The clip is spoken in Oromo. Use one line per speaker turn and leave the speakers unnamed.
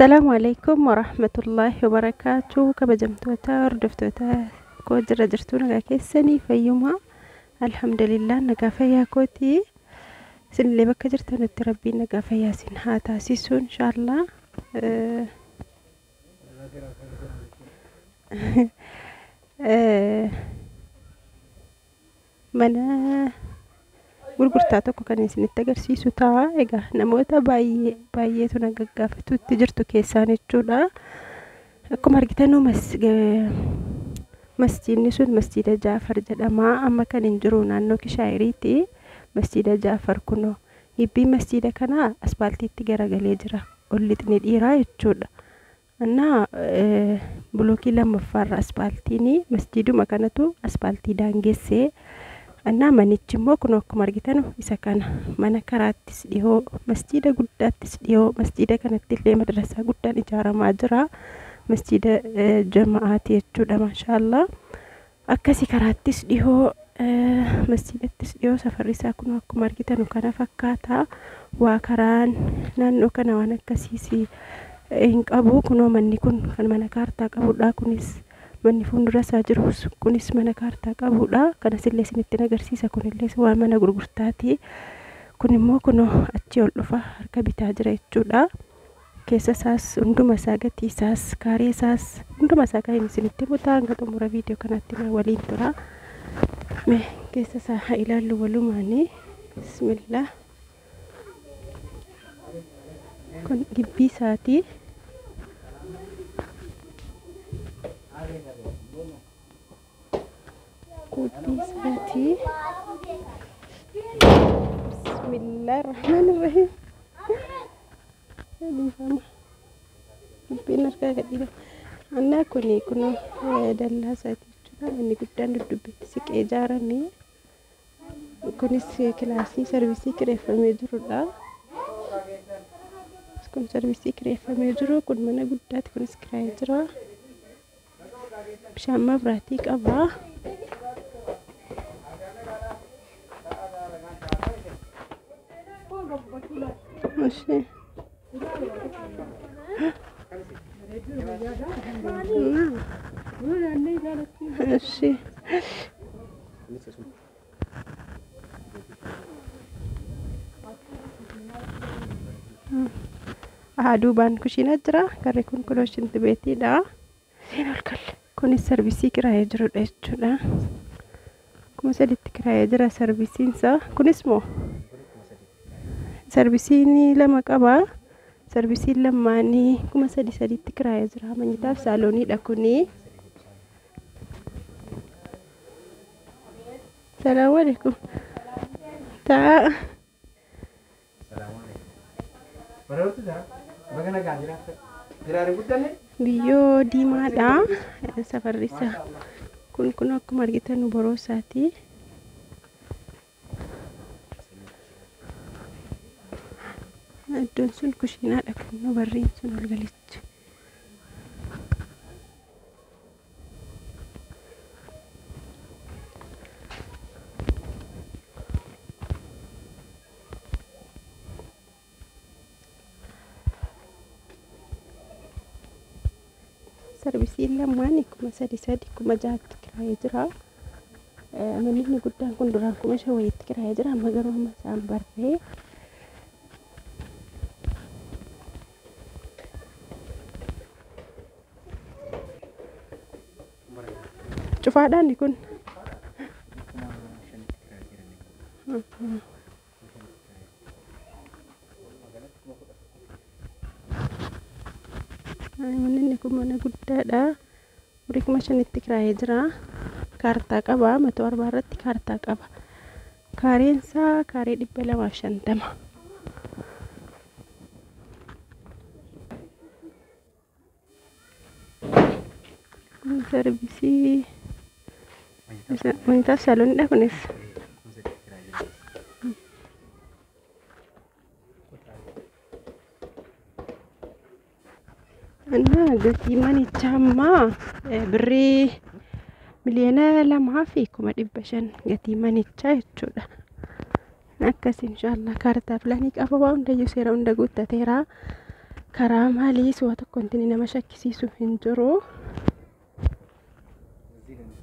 Salaamu alaikum warahmatullaahi wabarakaatu. Kabajamtoota hordoftoota koo jira jirtuu nagaa keessanii fayyuma. Alhamdulillah nagaa fayyaa kooti. Isinillee bakka jirtanitti rabbiin nagaa fayyaa isin haa taasisu inshaallah. Mana gurgurtaa tokko kan isinitti agarsiisu ta'a. Egaa namoota baay'ee baay'eetu na gaggaafatutti jirtu keessaan jechuudha. Akkuma argitanuu masjiidni sun masjiida Jaafar jedhama. Amma kan hin jiru naannoo Kishaayiriiti. Masjiida Jaafar kunoo gibbii masjiida kanaa aspaaltiitti garagalee jira. Ol lixni dhiiraa jechuudha. Annaa bulookii lammaffaarra aspaaltiin masjiiduma kanatu aspaaltii daangessee. Annaa manichi immoo kun akkuma argitan isa kana mana karaattis dhihoo masjiida guddaattis dhihoo masjiida kanatti illee madrasaa guddaan ijaaramaa jira. Masjiida jama'aati jechuudha maashaallah. Akkasi karaattis dhihoo masjiidattis dhihoo safarri isaa kun akkuma argitan kana fakkaata. Waa karaan naannoo kana waan akkasiis hin qabu. Kunoo manni kun kan mana kaartaa qabudha. Kunis manni fuuldura isaa jirus kunis mana kaartaa qabudha. Kanas illee isinitti agarsiisa. Kunillee waan mana gurgurtaati. Kun immoo kunoo achii ol dhufa harka bitaa jira jechuudha. Keessa isaas hunduma isaa gatii isaas kaaree isaas hunduma isaa kan isinitti himu ta'a. Hanga xumura viidiyoo kanaatti na waliin tura. Mee keessa isaa haa ilaallu walumaanii. Bismillah. Kun gibbii isaati. Gibbii isaati. Bismillahirrahmanirrahiim. Dhiifama. Gibbiin harkaa gadhiifama. Annaa kuni kunoo dallaa isaati jechuudha. Manni guddaan dudduubatti siqee ijaarame. Kunis kilaasii sarvisii kireeffamee jirudha. Kun sarvisii kireeffamee jiru. Kun mana guddaati. Kunis kiraayee jira. Bishaan mabraatii qaba. Ishee. Ishee. Duubaan kushiinaa jira. Garri kun kunoo shinti beetiidha. Kunis sarvisii kiraayee jirudha jechuudha. 3000tti kiraayee jira sarvisiinsa. Kunis moo sarvisiin lama qaba. Sarvisiin lamaanii 3300tti kiraayee jira. Manyitaaf saalooniidha kuni. Salaamu alaikum. Ta'a. Biyyoo diimaadha. Safarri isaa kun kun akkuma argitan boroo isaati. Iddoon sun kushiinaadha. Kunoo barriin sun ol galichi. Sarvisiin lamaan 3300 6000tti kiraayee jira. Manni inni guddaan kun duraan 5000 wayiitti kiraayee jira. Amma garuu amma isaan barree. Cufaadhaan kun. Manni kun mana guddaadha. Horii 5000tti kiraayee jira. Kaartaa qaba. 170 irratti kaartaa qaba. Kaareen isaa kaaree 250. Kun sarvisii manyitaaf saalooniidha kunis. Annaa gatii manichaa ammaa birrii 2,500,000 gatii manichaa jechuudha. Akkas inshaallah kaartaa pilaanii qaba waan hundayyuu seera hunda guuttateera. Karaa maaliis waa tokko wanti nama shakkisiisu hin jiru.